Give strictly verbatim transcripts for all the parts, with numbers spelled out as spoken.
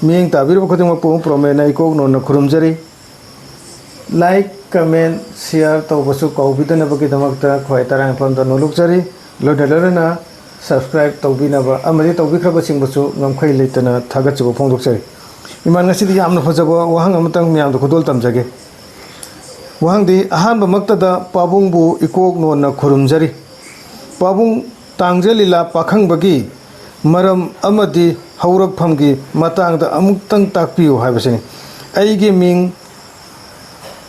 ꯃꯤꯠꯌꯦꯡ ꯇꯥꯕꯤꯔꯤꯕ ꯈꯨꯗꯤꯡꯃꯛꯄꯨ ꯄ꯭ꯔꯣꯃꯦꯅ ꯏꯀꯣꯛ ꯅꯣꯟꯅ ꯈꯨꯔꯨꯝꯖꯔꯤ꯫ Like, comment, share ꯇꯧꯕꯁꯨ ꯀꯥꯎꯕꯤꯗꯅꯕꯒꯤꯗꯃꯛꯇ ꯈ꯭ꯋꯥꯏ ꯇꯔꯥꯏ ꯃꯐꯝꯗ ꯅꯣꯂꯨꯛꯆꯔꯤ꯫ ꯂꯣꯏꯅ ꯂꯣꯏꯅꯅ subscribe ꯇꯧꯕꯤꯅꯕ ꯑꯃꯗꯤ ꯇꯧꯕꯤꯈ꯭ꯔꯕꯁꯤꯡꯕꯨꯁꯨ ꯉꯝꯈꯩ ꯂꯩꯇꯅ ꯊꯥꯒꯠꯆꯕ ꯐꯣꯡꯗꯣꯛꯆꯔꯤ꯫ ꯏꯃꯥ, ꯉꯁꯤꯗꯤ ꯌꯥꯝꯅ ꯐꯖꯕ ꯋꯥꯍꯪ ꯑꯃꯇꯪ ꯃꯌꯥꯝꯗ ꯈꯨꯗꯣꯜ ꯇꯝꯖꯒꯦ꯫ ꯋꯥꯍꯪꯗꯤ ꯑꯍꯥꯟꯕꯃꯛꯇꯗ ꯄꯥꯕꯨꯡꯕꯨ ꯏꯀꯣꯛ ꯅꯣꯟꯅ ꯈꯨꯔꯨꯝꯖꯔꯤ꯫ ꯄꯥꯕꯨꯡ, ꯇꯥꯡꯖ ꯂꯤꯂꯥ ꯄꯥꯈꯪꯕꯒꯤ ꯃꯔꯝ ꯑꯃꯗꯤ ꯍꯧꯔꯛꯐꯝꯒꯤ ꯃꯇꯥꯡꯗ ꯑꯃꯨꯛꯇꯪ ꯇꯥꯛꯄꯤꯌꯨ ꯍꯥꯏꯕꯁꯤꯅꯤ꯫ ꯑꯩꯒꯤ ꯃꯤꯡ,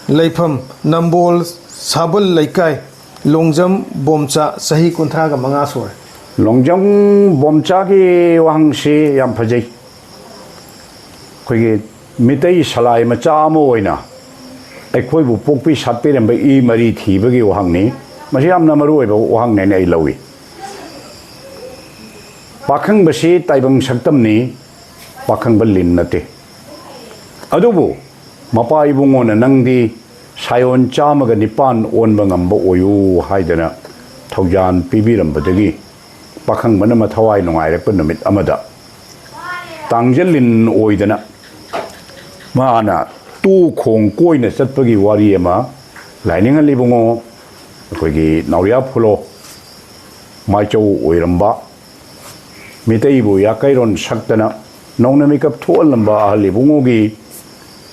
ꯂꯩꯐꯝ ꯅꯝꯕꯣꯜ ꯁꯥꯕꯜ ꯂꯩꯀꯥꯏ, ꯂꯣꯡꯖꯝ ꯕꯣꯝꯆꯥ, ꯆꯍꯤ ꯀꯨꯟꯊ꯭ꯔꯥꯒ ꯃꯉꯥ ꯁꯨꯔꯦ꯫ ꯂꯣꯡꯖꯝ ꯕꯣꯝꯆꯥꯒꯤ ꯋꯥꯍꯪꯁꯤ ꯌꯥꯝ ꯐꯖꯩ꯫ ꯑꯩꯈꯣꯏꯒꯤ ꯃꯤꯇꯩ ꯁꯂꯥꯏ ꯃꯆꯥ ꯑꯃ ꯑꯣꯏꯅ ꯑꯩꯈꯣꯏꯕꯨ ꯄꯣꯛꯄꯤ ꯁꯥꯠꯄꯤꯔꯝꯕ ꯏ ꯃꯔꯤ ꯊꯤꯕꯒꯤ ꯋꯥꯍꯪꯅꯤ꯫ ꯃꯁꯤ ꯌꯥꯝꯅ ꯃꯔꯨ ꯑꯣꯏꯕ ꯋꯥꯍꯪꯅꯦꯅ ꯑꯩ ꯂꯧꯏ꯫ ꯄꯥꯈꯪꯕꯁꯤ ꯇꯥꯏꯕꯪ ꯁꯛꯇꯝꯅꯤ, ꯄꯥꯈꯪꯕ ꯂꯤꯟ ꯅꯠꯇꯦ꯫ ꯑꯗꯨꯕꯨ ꯃꯄꯥ ꯏꯕꯨꯡꯉꯣꯅ "ꯅꯪꯗꯤ ꯁꯥꯌꯣꯟ ꯆꯥꯝꯃꯒ ꯅꯤꯄꯥꯟ ꯑꯣꯟꯕ ꯉꯝꯕ ꯑꯣꯏꯌꯨ" ꯍꯥꯏꯗꯅ ꯊꯧꯖꯥꯟ ꯄꯤꯕꯤꯔꯝꯕꯗꯒꯤ ꯄꯥꯈꯪꯕꯅ ꯃꯊꯋꯥꯏ ꯅꯨꯡꯉꯥꯏꯔꯛꯄ ꯅꯨꯃꯤꯠ ꯑꯃꯗ ꯇꯥꯡꯖ ꯂꯤꯟ ꯑꯣꯏꯗꯅ ꯃꯥꯅ ꯇꯨ ꯈꯣꯡ ꯀꯣꯏꯅ ꯆꯠꯄꯒꯤ ꯋꯥꯔꯤ ꯑꯃ ꯂꯥꯏꯅꯤꯡꯍꯜ ꯏꯕꯨꯡꯉꯣ, ꯑꯩꯈꯣꯏꯒꯤ ꯅꯥꯎꯔꯤꯌꯥ ꯐꯨꯂꯣ ꯃꯥꯏꯆꯧ ꯑꯣꯏꯔꯝꯕ, ꯃꯤꯇꯩꯕꯨ ꯌꯥꯀꯩꯔꯣꯟ ꯁꯛꯇꯅ ꯅꯧꯅ ꯃꯤꯀꯞ ꯊꯣꯛꯍꯜꯂꯝꯕ ꯑꯍꯜ ꯏꯕꯨꯡꯉꯣꯒꯤ,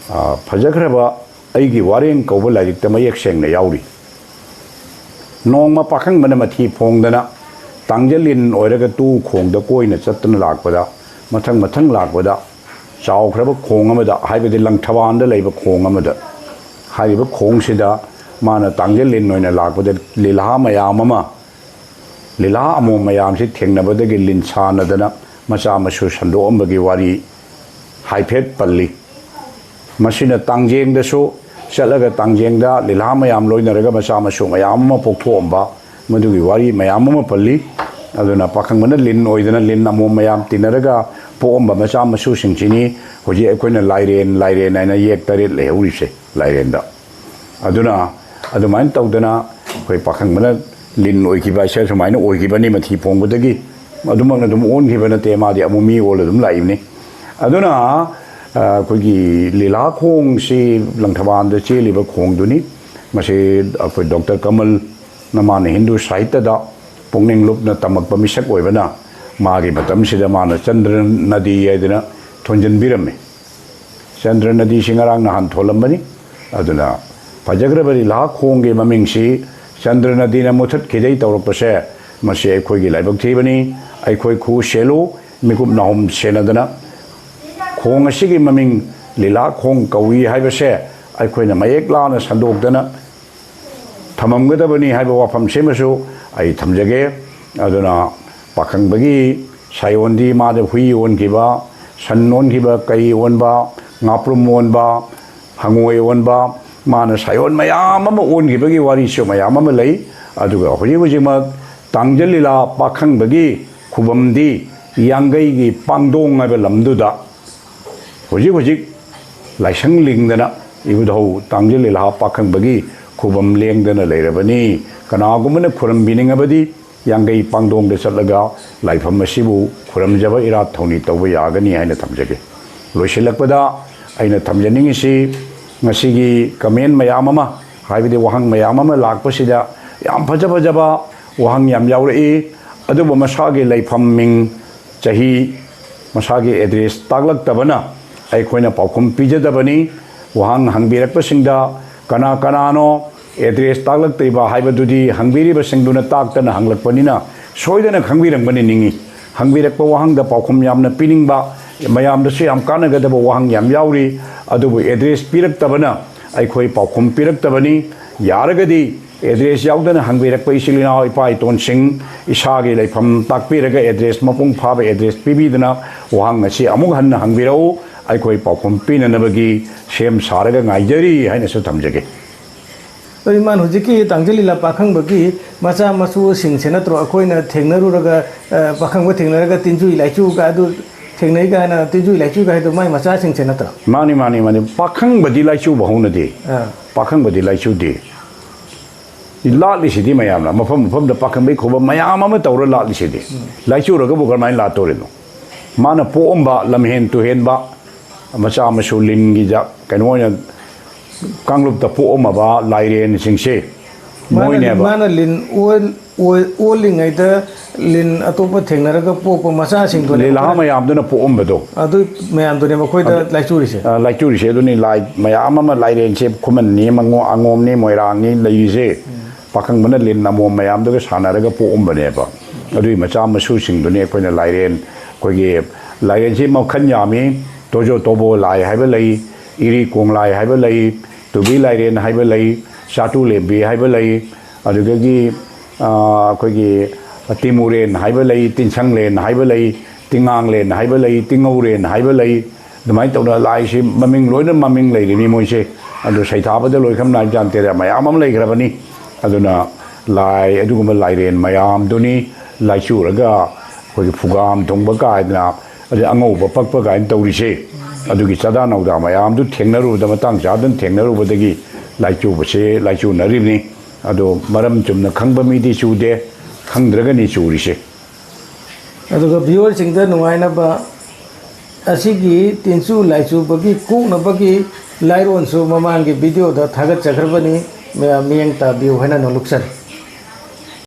ꯑ, ꯐꯖꯈ꯭ꯔꯕ "ꯑꯩꯒꯤ ꯋꯥꯔꯦꯡ" ꯀꯧꯕ ꯂꯥꯏꯔꯤꯛꯇ ꯃꯌꯦꯛ ꯁꯦꯡꯅ ꯌꯥꯎꯔꯤ꯫ ꯅꯣꯡꯃ ꯄꯥꯈꯪꯕꯅ ꯃꯊꯤ ꯐꯣꯡꯗꯅ ꯇꯥꯡꯖ ꯂꯤꯟ ꯑꯣꯏꯔꯒ ꯇꯨ ꯈꯣꯡꯗ ꯀꯣꯏꯅ ꯆꯠꯇꯨꯅ ꯂꯥꯛꯄꯗ, ꯃꯊꯪ ꯃꯊꯪ ꯂꯥꯛꯄꯗ ꯆꯥꯎꯈ꯭ꯔꯕ ꯈꯣꯡ ꯑꯃꯗ, ꯍꯥꯏꯕꯗꯤ ꯂꯪꯊꯕꯥꯜꯗ ꯂꯩꯕ ꯈꯣꯡ ꯑꯃꯗ, ꯍꯥꯏꯔꯤꯕ ꯈꯣꯡꯁꯤꯗ ꯃꯥꯅ ꯇꯥꯡꯖ ꯂꯤꯟ ꯑꯣꯏꯅ ꯂꯥꯛꯄꯗ ꯂꯤꯂꯥ ꯃꯌꯥꯝ ꯑꯃ, ꯂꯤꯂꯥ ꯑꯃꯣꯝ ꯃꯌꯥꯝꯁꯤ ꯊꯦꯡꯅꯕꯗꯒꯤ ꯂꯤꯟ ꯁꯥꯟꯅꯗꯅ ꯃꯆꯥ ꯃꯁꯨ ꯁꯟꯗꯣꯛꯑꯝꯕꯒꯤ ꯋꯥꯔꯤ ꯍꯥꯏꯐꯦꯠ ꯄꯜꯂꯤ꯫ ꯃꯁꯤꯅ ꯇꯥꯡꯖꯦꯡꯗꯁꯨ ꯆꯠꯂꯒ ꯇꯥꯡꯖꯦꯡꯗ ꯂꯤꯂꯥ ꯃꯌꯥꯝ ꯂꯣꯏꯅꯔꯒ ꯃꯆꯥ ꯃꯁꯨ ꯃꯌꯥꯝ ꯑꯃ ꯄꯣꯛꯊꯣꯛꯑꯝꯕ, ꯃꯗꯨꯒꯤ ꯋꯥꯔꯤ ꯃꯌꯥꯝ ꯑꯃ ꯄꯜꯂꯤ꯫ ꯑꯗꯨꯅ ꯄꯥꯈꯪꯕꯅ ꯂꯤꯟ ꯑꯣꯏꯗꯅ ꯂꯤꯟ ꯑꯃꯣꯝ ꯃꯌꯥꯝ ꯇꯤꯟꯅꯔꯒ ꯄꯣꯛꯑꯝꯕ ꯃꯆꯥ ꯃꯁꯨꯁꯤꯡꯁꯤꯅꯤ ꯍꯧꯖꯤꯛ ꯑꯩꯈꯣꯏꯅ ꯂꯥꯏꯔꯦꯟ, ꯂꯥꯏꯔꯦꯟ ꯍꯥꯏꯅ ꯌꯦꯛ ꯇꯔꯦꯠ ꯂꯩꯍꯧꯔꯤꯁꯦ ꯂꯥꯏꯔꯦꯟꯗ꯫ ꯑꯗꯨꯅ ꯑꯗꯨꯃꯥꯏꯅ ꯇꯧꯗꯅ ꯑꯩꯈꯣꯏ ꯄꯥꯈꯪꯕꯅ ꯂꯤꯟ ꯑꯣꯏꯈꯤꯕ ꯍꯥꯏꯁꯦ ꯁꯨꯃꯥꯏꯅ ꯑꯣꯏꯈꯤꯕꯅꯤ꯫ ꯃꯊꯤ ꯐꯣꯡꯕꯗꯒꯤ ꯑꯗꯨꯃꯛꯅ ꯑꯗꯨꯝ ꯑꯣꯟꯈꯤꯕ ꯅꯠꯇꯦ, ꯃꯥꯗꯤ ꯑꯃꯨꯛ ꯃꯤ ꯑꯣꯜꯂ ꯑꯗꯨꯝ ꯂꯥꯛꯏꯕꯅꯤ꯫ ꯑꯗꯨꯅ ꯑꯩꯈꯣꯏꯒꯤ ꯂꯤꯂꯥ ꯈꯣꯡꯁꯤ ꯂꯪꯊꯕꯥꯜꯗ ꯆꯦꯜꯂꯤꯕ ꯈꯣꯡꯗꯨꯅꯤ꯫ ꯃꯁꯤ ꯑꯩꯈꯣꯏ ꯗꯣꯛꯇꯔ ꯀꯃꯜꯅ ꯃꯥꯅ ꯍꯤꯟꯗꯨ ꯁꯥꯍꯤꯇ꯭ꯌꯗ ꯄꯨꯛꯅꯤꯡ ꯂꯨꯞꯅ ꯇꯝꯃꯛꯄ ꯃꯤꯁꯛ ꯑꯣꯏꯕꯅ, ꯃꯥꯒꯤ ꯃꯇꯝꯁꯤꯗ ꯃꯥꯅ ꯆꯟꯗ꯭ꯔ ꯅꯗꯤ ꯍꯥꯏꯗꯅ ꯊꯣꯟꯖꯤꯟꯕꯤꯔꯝꯃꯤ꯫ ꯆꯟꯗ꯭ꯔ ꯅꯗꯤꯁꯤ ꯉꯔꯥꯡ ꯅꯍꯥꯟ ꯊꯣꯜꯂꯝꯕꯅꯤ꯫ ꯑꯗꯨꯅ ꯐꯖꯈ꯭ꯔꯕ ꯂꯤꯂꯥ ꯈꯣꯡꯒꯤ ꯃꯃꯤꯡꯁꯤ ꯆꯟꯗ꯭ꯔ ꯅꯗꯤꯅ ꯃꯨꯊꯠꯈꯤꯗꯩ ꯇꯧꯔꯛꯄꯁꯦ, ꯃꯁꯤ ꯑꯩꯈꯣꯏꯒꯤ ꯂꯥꯏꯕꯛ ꯊꯤꯕꯅꯤ꯫ ꯑꯩꯈꯣꯏ ꯈꯨ ꯁꯦꯜꯂꯨ, ꯃꯤꯀꯨꯞ ꯅꯥꯍꯨꯝ ꯁꯦꯟꯅꯗꯅ ꯈꯣꯡ ꯑꯁꯤꯒꯤ ꯃꯃꯤꯡ ꯂꯤꯂꯥ ꯈꯣꯡ ꯀꯧꯏ ꯍꯥꯏꯕꯁꯦ ꯑꯩꯈꯣꯏꯅ ꯃꯌꯦꯛ ꯂꯥꯅ ꯁꯟꯗꯣꯛꯇꯅ ꯊꯝꯃꯝꯒꯗꯕꯅꯤ ꯍꯥꯏꯕ ꯋꯥꯐꯝꯁꯤꯃꯁꯨ ꯑꯩ ꯊꯝꯖꯒꯦ꯫ ꯑꯗꯨꯅ ꯄꯥꯈꯪꯕꯒꯤ ꯁꯥꯏꯑꯣꯟꯗꯤ ꯃꯥꯗ ꯍꯨꯏ ꯑꯣꯟꯈꯤꯕ, ꯁꯟ ꯑꯣꯟꯈꯤꯕ, ꯀꯩ ꯑꯣꯟꯕ, ꯉꯥꯄ꯭ꯔꯨꯝ ꯑꯣꯟꯕ, ꯍꯪꯉꯣꯏ ꯑꯣꯟꯕ, ꯃꯥꯅ ꯁꯥꯏꯑꯣꯟ ꯃꯌꯥꯝ ꯑꯃ ꯑꯣꯟꯈꯤꯕꯒꯤ ꯋꯥꯔꯤꯁꯨ ꯃꯌꯥꯝ ꯑꯃ ꯂꯩ꯫ ꯑꯗꯨꯒ ꯍꯧꯖꯤꯛ ꯍꯧꯖꯤꯛꯃꯛ ꯇꯥꯡꯖ ꯂꯤꯂꯥ ꯄꯥꯈꯪꯕꯒꯤ ꯈꯨꯕꯝꯗꯤ ꯌꯥꯡꯒꯩꯒꯤ ꯄꯥꯡꯗꯣꯡ ꯍꯥꯏꯕ ꯂꯝꯗꯨꯗ ꯍꯧꯖꯤꯛ ꯍꯧꯖꯤꯛ ꯂꯥꯏꯁꯪ ꯂꯤꯡꯗꯅ ꯏꯕꯨꯙꯧ ꯇꯥꯡꯖ ꯂꯤꯂꯥ ꯄꯥꯈꯪꯕꯒꯤ ꯈꯨꯕꯝ ꯂꯦꯡꯗꯅ ꯂꯩꯔꯕꯅꯤ꯫ ꯀꯅꯥꯒꯨꯝꯕꯅ ꯈꯨꯔꯨꯝꯕꯤꯅꯤꯡꯉꯕꯗꯤ ꯌꯥꯡꯒꯩ ꯄꯥꯡꯗꯣꯡꯗ ꯆꯠꯂꯒ ꯂꯥꯏꯐꯝ ꯑꯁꯤꯕꯨ ꯈꯨꯔꯨꯝꯖꯕ ꯏꯔꯥꯠ ꯊꯧꯅꯤ ꯇꯧꯕ ꯌꯥꯒꯅꯤ ꯍꯥꯏꯅ ꯊꯝꯖꯒꯦ꯫ ꯂꯣꯏꯁꯤꯜꯂꯛꯄꯗ ꯑꯩꯅ ꯊꯝꯖꯅꯤꯡꯉꯤꯁꯤ, ꯉꯁꯤꯒꯤ ꯀꯃꯦꯟ ꯃꯌꯥꯝ ꯑꯃ, ꯍꯥꯏꯕꯗꯤ ꯋꯥꯍꯪ ꯃꯌꯥꯝ ꯑꯃ ꯂꯥꯛꯄꯁꯤꯗ ꯌꯥꯝ ꯐꯖ ꯐꯖꯕ ꯋꯥꯍꯪ ꯌꯥꯝ ꯌꯥꯎꯔꯛꯏ꯫ ꯑꯗꯨꯕꯨ ꯃꯁꯥꯒꯤ ꯂꯩꯐꯝ, ꯃꯤꯡ, ꯆꯍꯤ, ꯃꯁꯥꯒꯤ ꯑꯦꯗ꯭ꯔꯦꯁ ꯇꯥꯛꯂꯛꯇꯕꯅ ꯑꯩꯈꯣꯏꯅ ꯄꯥꯎꯈꯨꯝ ꯄꯤꯖꯗꯕꯅꯤ꯫ ꯋꯥꯍꯪ ꯍꯪꯕꯤꯔꯛꯄꯁꯤꯡꯗ ꯀꯅꯥ ꯀꯅꯥꯅꯣ ꯑꯦꯗ꯭ꯔꯦꯁ ꯇꯥꯛꯂꯛꯇ꯭ꯔꯤꯕ ꯍꯥꯏꯕꯗꯨꯗꯤ ꯍꯪꯕꯤꯔꯤꯕꯁꯤꯡꯗꯨꯅ ꯇꯥꯛꯇꯅ ꯍꯪꯂꯛꯄꯅꯤꯅ ꯁꯣꯏꯗꯅ ꯈꯪꯕꯤꯔꯝꯒꯅꯤ ꯅꯤꯡꯏ꯫ ꯍꯪꯕꯤꯔꯛꯄ ꯋꯥꯍꯪꯗ ꯄꯥꯎꯈꯨꯝ ꯌꯥꯝꯅ ꯄꯤꯅꯤꯡꯕ, ꯃꯌꯥꯝꯗꯁꯨ ꯌꯥꯝ ꯀꯥꯟꯅꯒꯗꯕ ꯋꯥꯍꯪ ꯌꯥꯝ ꯌꯥꯎꯔꯤ꯫ ꯑꯗꯨꯕꯨ ꯑꯦꯗ꯭ꯔꯦꯁ ꯄꯤꯔꯛꯇꯕꯅ ꯑꯩꯈꯣꯏ ꯄꯥꯎꯈꯨꯝ ꯄꯤꯔꯛꯇꯕꯅꯤ꯫ ꯌꯥꯔꯒꯗꯤ ꯑꯦꯗ꯭ꯔꯦꯁ ꯌꯥꯎꯗꯅ ꯍꯪꯕꯤꯔꯛꯄ ꯏꯆꯤꯜ ꯏꯅꯥꯎ ꯏꯄꯥ ꯏꯇꯣꯟꯁꯤꯡ, ꯏꯁꯥꯒꯤ ꯂꯩꯐꯝ ꯇꯥꯛꯄꯤꯔꯒ ꯑꯦꯗ꯭ꯔꯦꯁ ꯃꯄꯨꯡ ꯐꯥꯕ ꯑꯦꯗ꯭ꯔꯦꯁ ꯄꯤꯕꯤꯗꯨꯅ ꯋꯥꯍꯪ ꯑꯁꯤ ꯑꯃꯨꯛ ꯍꯟꯅ ꯍꯪꯕꯤꯔꯛꯎ꯫ ꯑꯩꯈꯣꯏ ꯄꯥꯎꯈꯨꯝ ꯄꯤꯅꯅꯕꯒꯤ ꯁꯦꯝ ꯁꯥꯔꯒ ꯉꯥꯏꯖꯔꯤ ꯍꯥꯏꯅꯁꯨ ꯊꯝꯖꯒꯦ꯫ ꯑꯗꯣ ꯏꯃꯥꯟ, ꯍꯧꯖꯤꯛꯀꯤ ꯇꯥꯡꯖ ꯂꯤꯂꯥ ꯄꯥꯈꯪꯕꯒꯤ ꯃꯆꯥ ꯃꯁꯨꯁꯤꯡꯁꯦ ꯅꯠꯇ꯭ꯔꯣ ꯑꯩꯈꯣꯏꯅ ꯊꯦꯡꯅꯔꯨꯔꯒ, ꯑ, ꯄꯥꯈꯪꯕ ꯊꯦꯡꯅꯔꯒ ꯇꯤꯟꯖꯨꯏ ꯂꯥꯏꯆꯨꯒ ꯑꯗꯨ ꯊꯦꯡꯅꯩ ꯀꯥꯏꯅ, ꯇꯤꯟꯖꯨꯏ ꯂꯥꯏꯆꯨꯒ ꯍꯥꯏꯗꯣ ꯃꯥꯏ ꯃꯆꯥꯁꯤꯡꯁꯦ ꯅꯠꯇ꯭ꯔꯣ? ꯃꯥꯅꯤ, ꯃꯥꯅꯤ, ꯃꯥꯅꯤ꯫ ꯄꯥꯈꯪꯕꯗꯤ ꯂꯥꯏꯆꯨꯕ ꯍꯧꯅꯗꯦ꯫ ꯑꯥ꯫ ꯄꯥꯈꯪꯕꯗꯤ ꯂꯥꯏꯆꯨꯗꯦ꯫ ꯂꯥꯠꯂꯤꯁꯤꯗꯤ ꯃꯌꯥꯝꯅ ꯃꯐꯝ ꯃꯐꯝꯗ ꯄꯥꯈꯪꯕꯩ ꯈꯨꯕꯝ ꯃꯌꯥꯝ ꯑꯃ ꯇꯧꯔ ꯂꯥꯠꯂꯤꯁꯤꯗꯤ꯫ ꯂꯥꯏꯆꯨꯔꯒꯕꯨ ꯀꯔꯝꯍꯥꯏꯅ ꯂꯥꯠꯇꯣꯔꯤꯅꯣ? ꯃꯥꯅ ꯄꯣꯛꯑꯝꯕ ꯂꯝꯍꯦꯟ ꯇꯨꯍꯦꯟꯕ ꯃꯆꯥ ꯃꯁꯨ ꯂꯤꯟꯒꯤ ꯖꯥ-, ꯀꯩꯅꯣ ꯑꯣꯏꯅ ꯀꯥꯡꯂꯨꯞꯇ ꯄꯣꯛꯑꯝꯃꯕ ꯂꯥꯏꯔꯦꯟꯁꯤꯡꯁꯦ ꯃꯥꯅ ꯃꯣꯏꯅꯦꯕ꯫ ꯃꯥꯅ ꯂꯤꯟ ꯑꯣꯜ-, ꯑꯣꯜ-, ꯑꯣꯜꯂꯤꯉꯩꯗ ꯂꯤꯟ ꯑꯇꯣꯞꯄ ꯊꯦꯡꯅꯔꯒ ꯄꯣꯛꯄ ꯃꯆꯥꯁꯤꯡꯗꯨꯅꯦ ꯂꯤꯂꯥ ꯑꯩꯈꯣꯏꯅ ꯃꯌꯥꯝꯗꯨꯅ ꯄꯣꯛꯑꯝꯕꯗꯣ꯫ ꯑꯗꯨ ꯃꯌꯥꯝꯗꯨꯅꯦ ꯃꯈꯣꯏꯗ ꯑꯗꯨ ꯂꯥꯏꯆꯨꯔꯤꯁꯦ꯫ ꯑ, ꯂꯥꯏꯆꯨꯔꯤꯁꯦ ꯑꯗꯨꯅꯤ, ꯂꯥꯏ ꯃꯌꯥꯝ ꯑꯃ, ꯂꯥꯏꯔꯦꯟꯁꯦ ꯈꯨꯃꯟꯅꯤ, ꯃꯉꯣ-, ꯑꯉꯣꯝꯅꯤ, ꯃꯣꯏꯔꯥꯡꯅꯤ ꯂꯩꯔꯤꯁꯦ꯫ ꯄꯥꯈꯪꯕꯅ ꯂꯤꯟ ꯑꯃꯣꯝ ꯃꯌꯥꯝꯗꯨꯒ ꯁꯥꯟꯅꯔꯒ ꯄꯣꯛꯑꯝꯕꯅꯦꯕ꯫ ꯑꯗꯨꯒꯤ ꯃꯆꯥ ꯃꯁꯨꯁꯤꯡꯗꯨꯅꯤ ꯑꯩꯈꯣꯏꯅ ꯂꯥꯏꯔꯦꯟ, ꯑꯩꯈꯣꯏꯒꯤ ꯂꯥꯏꯔꯦꯟꯁꯤ ꯃꯈꯜ ꯌꯥꯝꯃꯤ꯫ ꯇꯣꯖꯣ ꯇꯣꯕꯣ ꯂꯥꯏ ꯍꯥꯏꯕ ꯂꯩ, ꯏꯔꯤ ꯀꯣꯡ ꯂꯥꯏ ꯍꯥꯏꯕ ꯂꯩ, ꯇꯨꯕꯤ ꯂꯥꯏꯔꯦꯟ ꯍꯥꯏꯕ ꯂꯩ, ꯆꯥꯇꯨ ꯂꯦꯝꯕꯤ ꯍꯥꯏꯕ ꯂꯩ, ꯑꯗꯨꯗꯒꯤ, ꯑ, ꯑꯩꯈꯣꯏꯒꯤ ꯇꯤꯃꯨꯔꯦꯟ ꯍꯥꯏꯕ ꯂꯩ, ꯇꯤꯟꯁꯪꯂꯦꯟ ꯍꯥꯏꯕ ꯂꯩ, ꯇꯤꯉꯥꯡꯂꯦꯟ ꯍꯥꯏꯕ ꯂꯩ, ꯇꯤꯉꯧꯔꯦꯟ ꯍꯥꯏꯕ ꯂꯩ꯫ ꯑꯗꯨꯃꯥꯏꯅ ꯇꯧꯗꯅ ꯂꯥꯏꯁꯤ ꯃꯃꯤꯡ ꯂꯣꯏꯅ ꯃꯃꯤꯡ ꯂꯩꯔꯤꯅꯤ ꯃꯣꯏꯁꯦ꯫ ꯑꯗꯨ ꯁꯩꯊꯥꯕꯗ ꯂꯣꯏꯈ꯭ꯔꯕ ꯅꯥꯏꯕ ꯖꯥꯠ ꯅꯠꯇꯦꯗ, ꯃꯌꯥꯝ ꯑꯃ ꯂꯩꯈ꯭ꯔꯕꯅꯤ꯫ ꯑꯗꯨꯅ ꯂꯥꯏ, ꯑꯗꯨꯒꯨꯝꯕ ꯂꯥꯏꯔꯦꯟ ꯃꯌꯥꯝꯗꯨꯅꯤ ꯂꯥꯏꯆꯨꯔꯒ ꯑꯩꯈꯣꯏꯒꯤ ꯐꯨꯒꯥꯝ ꯊꯣꯡꯕ ꯀꯥꯏꯗꯅ, ꯑꯗꯩ ꯑꯉꯧꯕ ꯄꯛꯄ ꯀꯥꯏꯅ ꯇꯧꯔꯤꯁꯦ꯫ ꯑꯗꯨꯒꯤ ꯆꯥꯗꯥ ꯅꯧꯗꯥ ꯃꯌꯥꯝꯗꯨ ꯊꯦꯡꯅꯔꯨꯕꯗ, ꯃꯇꯥꯡ ꯆꯥꯗꯅ ꯊꯦꯡꯅꯔꯨꯕꯗꯒꯤ ꯂꯥꯏꯆꯨꯕꯁꯦ ꯂꯥꯏꯆꯨꯅꯔꯤꯕꯅꯤ꯫ ꯑꯗꯣ ꯃꯔꯝ ꯆꯨꯝꯅ ꯈꯪꯕ ꯃꯤꯗꯤ ꯆꯨꯗꯦ, ꯈꯪꯗ꯭ꯔꯒꯅꯤ ꯆꯨꯔꯤꯁꯦ꯫ ꯑꯗꯨꯒ ꯚꯤꯌꯨꯋꯔꯁꯤꯡꯗ ꯅꯨꯡꯉꯥꯏꯅꯕ ꯑꯁꯤꯒꯤ ꯇꯤꯟꯆꯨ ꯂꯥꯏꯆꯨꯕꯒꯤ ꯀꯣꯛꯅꯕꯒꯤ ꯂꯥꯏꯔꯣꯟꯁꯨ ꯃꯃꯥꯡꯒꯤ ꯚꯤꯗꯤꯑꯣꯗ ꯊꯥꯒꯠꯆꯈ꯭ꯔꯕꯅꯤ, ꯃꯌꯥꯝ ꯃꯤꯠꯌꯦꯡ ꯇꯥꯕꯤꯌꯨ ꯍꯥꯏꯅ ꯅꯣꯂꯨꯛꯆꯔꯤ꯫